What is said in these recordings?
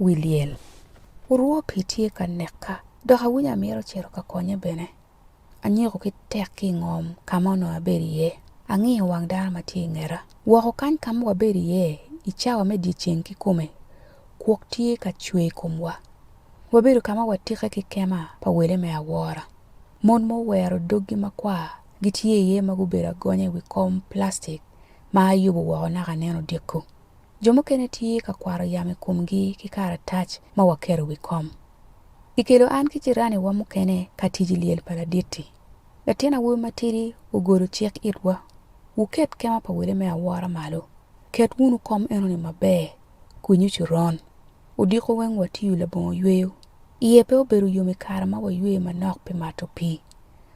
Wi lyel. Orwo pii tye ka neka dok awinyo amito cito ka konye bene. Anyiko ki tek ki i ngom ka ma onongo abedo iye. Angiyo wang dano ma tye i ngeta. Woko kany ka ma wabedo iye i cawa me dyeceng kikome, kwok tye ka cwer i komwa. Wabedo ka ma watike ki kema pa wele me awora. Mon ma owero doggi makwar gitye iye ma gubedo agonya i wi kom plastik ma ayubo woko naka nen odiko. Jo mukene tye ka kwato yamo i komgi ki karatac ma waketo i wi kom. Kikelo an ki jiraniwa mukene ka tic i lyel pa ladit-ti. Latin awobi matidi ogolo cik itwa, Wuket kema pa wele me awora malo. Ket wunu kom enoni maber, kwinyu coron. Odiko weng watiyo labongo yweyo. Iye pe obedo yom i kare ma wayweyo manok pi mato pii.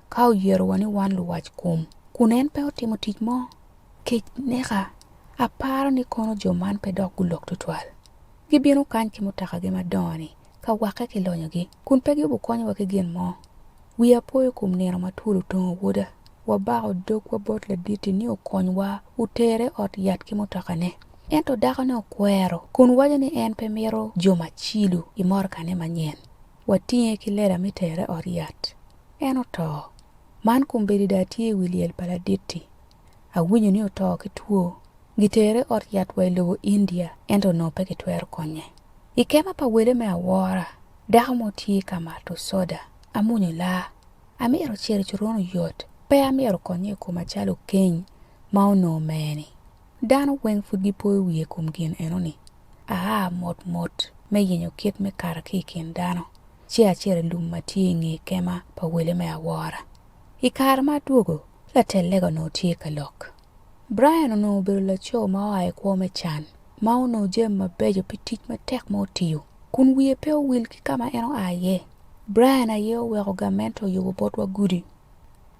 Ka oyerowa ni wan luwac kom, kun en pe otimo tic mo, kec neka. Aparo ni kono jo man pe dok gulok tutwal. Gibino kany ki mutokagi madongo-ni ka wakke ki lonyogi, kun pe gibikonyowa ki gin mo. Wiya po i kom nino ma twol otongo woda. Wabako dogwa bot ladit-ti ni okonywa otere i ot yat ki mutokane. Ento dakone okwero, kun waco ni en pe mito jo ma cilo i motokane manyen. Watinge ki lela me tere i ot yat. En oto. Man kombeddi dong atye i wi lyel pa ladit-ti. Awinyo ni oto ki two. Gitere i ot yat wa i lobo India ento onongo pe kitwero konye. I kema pa wele me awora, dako mo tye ka mato soda. Amwonyo laa. Amito cito i coron oyot. Pe amito konye i koma calo okeny ma onongo mer-ni. Dano weng pud gipoyo wiye i kom gin enoni. Aa mot mot me yenyo kit me kato ki i kin dano, ci acito i lum ma tye i nge kema pa wele me awora. I kare ma adwogo, latel lega onongo tye ka lok. Brian onongo obedo laco ma oa i kwo me can, ma onongo jami mabeco pi tic matek ma otiyo, kun wiye pe owil ki ka ma en oa iye. Brian aye oweko gamente oyubo botwa gudi.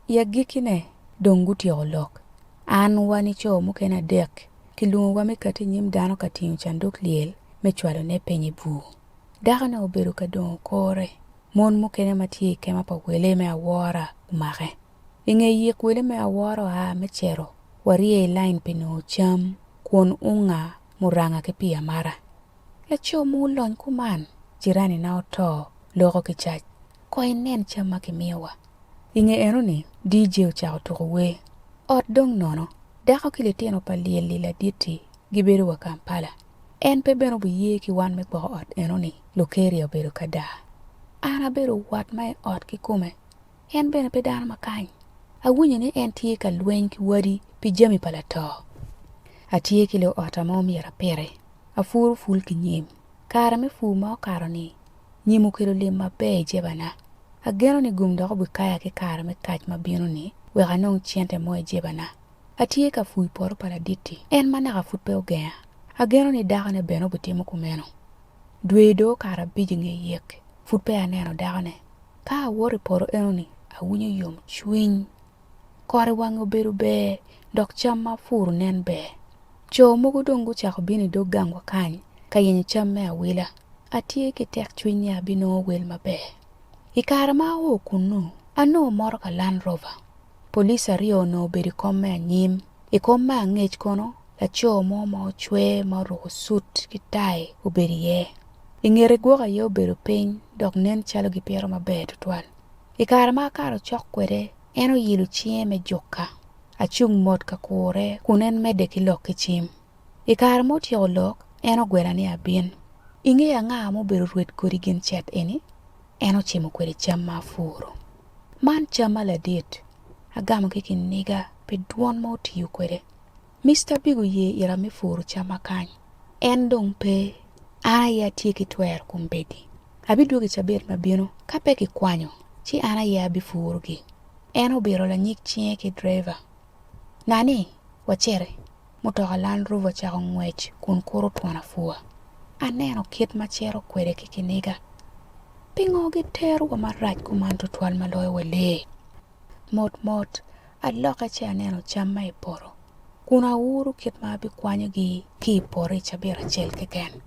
I agikkine, dong gutyeko lok. An wa ni co mukene adek kilwongowa me kati i nyim dano ka tingo canduk lyel me cwalone piny i bur. Dakone obedo ka dongo kore. Mon mukene ma tye i kema pa wele me awora omake. I nge yik wele me awora oa me cito, warye i lain pi nongo cam, kwon unga, muranga ki pii amata. Laco ma olony kuman, jiranina oto, loko ki cac, Kong inen cam ma kimiyowa. I nge enoni, DJ ocako tuko wer. Ot dong nono. Dako ki litino pa lyel-li ladit-ti gibedo wa Kampala. En pe bene obiye ki wan me gwoko ot enoni, Lukeria obedo ka daa. An abedo wat ma i ot kikome. En bene pe dano ma kany. Awinyo ni en tye ka lweny ki wadi pi jami pa lato. Atye ki luota ma omyero apiti. Apuro pul ki nyim. Kare me pur ma okato-ni, nyim okelo lim maber i jebana. Ageno ni gum dok obikaya ki kare me kac ma bino-ni wek anong cente mo i jebana. Atye ka pur i poto pa ladit-ti, en ma naka pud pe ogenga. Ageno ni dakone bene obitimo kumeno. Dwe dong okato abic i nge yik, pud peya aneno dakone. Ka awoto i poto enoni, awinyo yomcwiny. Kore wange obedo ber dok cam ma apuro nen ber. Co mogo dong gucako bino i dog gangwa kany ka yenyo cam me awila. Atye ki tekcwiny ni abinongo wel maber. I kare ma ao kunnu, anongo motoka Land Rover. Police aryo onongo obedo i kom me anyim. I kom me angec kono, laco mo ma ocwer ma oruko suit ki tai obedo iye. I ngete gwok aye obedo piny dok nen calo gipito maber tutwal. I kare ma akato cok kwede, en oilo cinge me juka. Acung mot ka kure kun en medde ki lok ki cim. I kare ma otyeko lok, en ogwela ni abin. Ingeyo anga ma obedo rwed kodi gin cet eni? En ocimo kwede cam ma apuro. Man camma ladit, agamo ki kiniga pi dwon ma otiyo kwede. Mister Big oye ira me puro camma kany. En dong pe, an aye atye ki twero kombeddi. Abidwogo i cabit ma bino, ka pe kikwanyo, ci an aye abipurogi. En obito lanyig cinge ki driver. Nani, waciti. Mutoka Land Rover ocako ngwec kun kuro twon apua. Aneno kit ma cito kwede ki kiniga. Pingo giterowa marac kuman tutwal ma loyo wa lee? Mot mot, alokke ci aneno cam ma i poto, kun auro kit ma abikwanyogi ki i poto i cabit acel keken.